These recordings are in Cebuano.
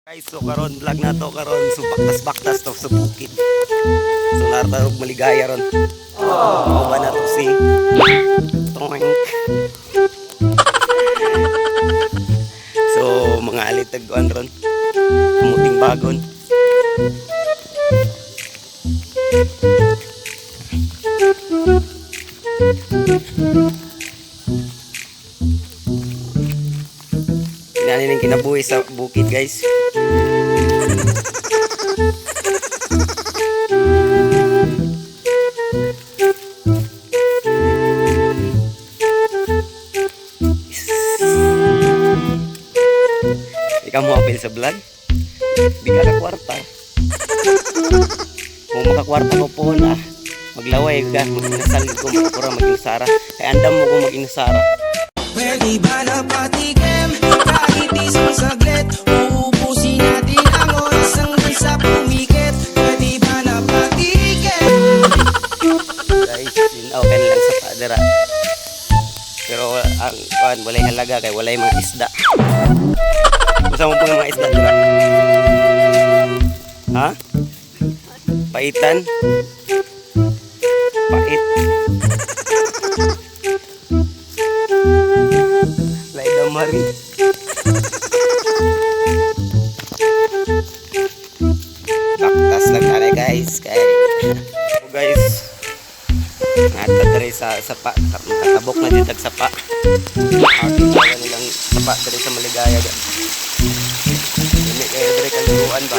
Guys, so karon vlog na to karon, so baktas-baktas to sa bukid. So nartarog maligaya ron. Mao ba na to si Toink. So mga alitag kuan ron. Kamuting bagon. Kinani ning kinabuhi sa bukid, guys. Ikaw mo apil sa vlog? Di ka kakwarta. Kung makakwarta ko po na, maglaway ka, mag-inasal ko, makapura, mag-inasara. Kaya andam mo kung mag-inasara. Pwede ba na patikim kahit isang saglit? Uubusin natin ang oras hanggang sa pumikit. Pwede ba na patikim? Guys, linaw ka nilang sa padera. Pero ang kuan, walay halaga kay walay mga isda. Usa mo po ng mga isda dira? Ha? Paitan? Pait. Lay damari. Baktas lang kami, guys, kay so, guys, nata diri sa sapa, katabok na dito sapa. Ating tawa nilang sapa diri sa Maligaya ga. Dili kayo diri kaliguan ba?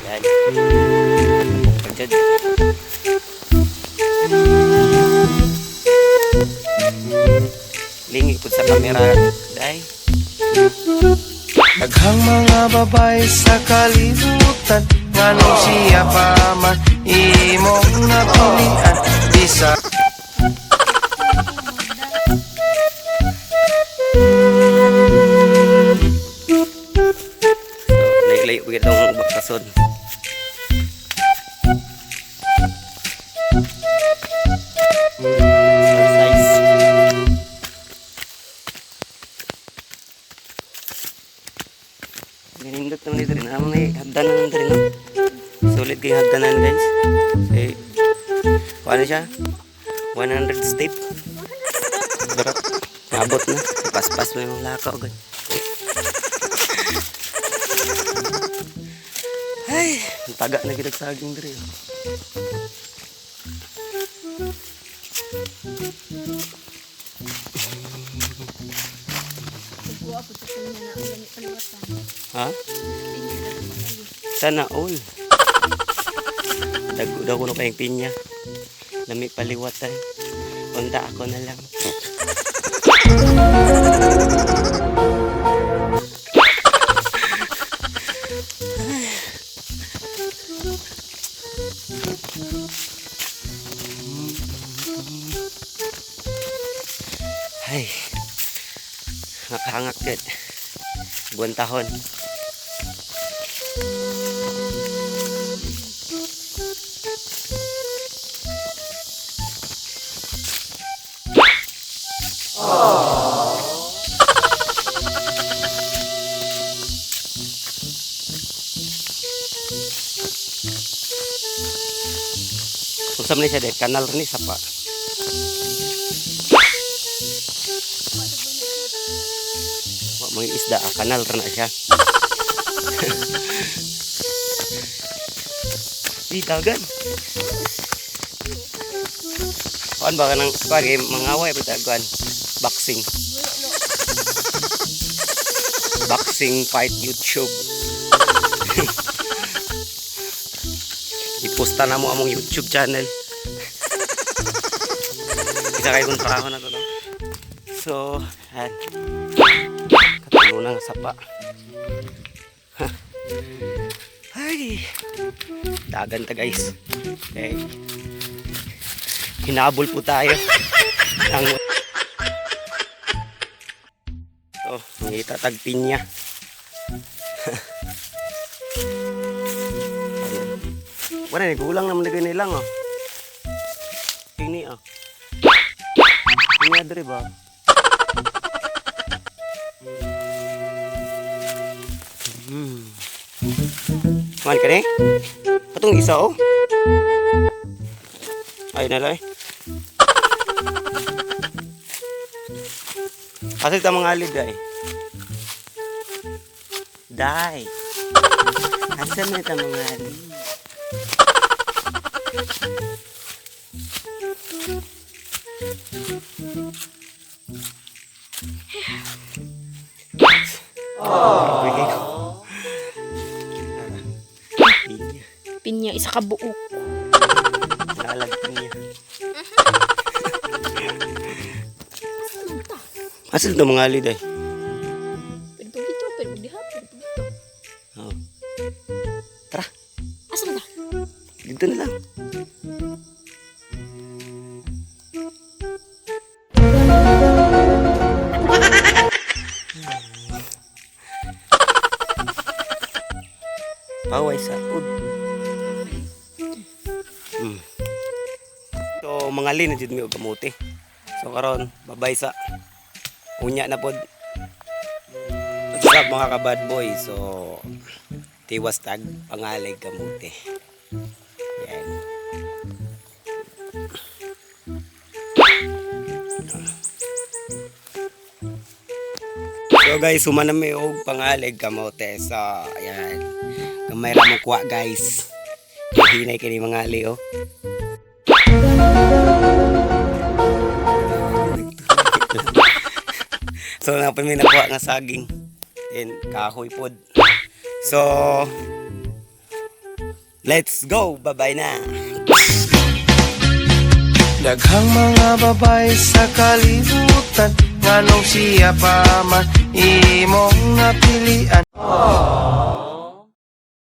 Yan. Tabok pa dyan. Lingi po sa kamera, day. Daghang mga babae sa kalibutan, nganong siya pa man imong napilian? Bisa So, layo-layo po itong baktason. Small size. Ganindot naman dito rin. Ano may hagdanan dito rin, no? Sulit kayo hagdanan, guys. Eh, kung ano siya? 100 step. Pero, maabot na. Paspas mo yung lakaw, guys. Ay, ang taga na gid saging diri, oh. Kuha po sa kanya na ang gani paliwatan. Ha? Sana all. Dago daw ko na kayong pinya. Lami paliwatan. Punta ako na lang. Ay, nakahangak yun. Buwan tahon. Unsa man ni siya dek? Kanal ni sapa. Wa mo isda, ah, kanal ra na siya. Di dagan. Kuan ba kanang kuan kay mangaway pa ta kuan boxing. Boxing fight YouTube. Iposta na mo among YouTube channel. Isa kayo kung trabaho na to, no? So, ayan. Katulo ng sapa. Ay! Dagan ta, guys. Okay. Hinabol po tayo. Ang Oh, mangita tag pinya. Wala ni gulang naman lagay nilang oh. Ini oh. na diri ba? Man ka ni? Katong isa oh. Ay na lang eh. Kasi ta mga alid ay. Dai. Asa man ta mga alid? Oh. Pinya. Pinya, isa ka buok. Nalag pinya. Asa ta mga alid ay? Pwede pag dito, pwede pag diha, pwede pag dito. Oh. Tara, Asa man ta? dito na lang. Paway sa ud. So mga lin na jud mi og kamote. So karon babay sa unya na pod. What's up, mga ka-bad boy? So tiwas tag pangalig kamote. Yan. So guys, human na mi og pangalig kamote. So ayan. Gamay ra mo kuha, guys. Hinay kini mga ali oh. So napay may nakuha nga saging. Then kahoy pod. So let's go. Bye-bye na. Daghang mga babae sa kalibutan, nganong siya pa man imong napilian?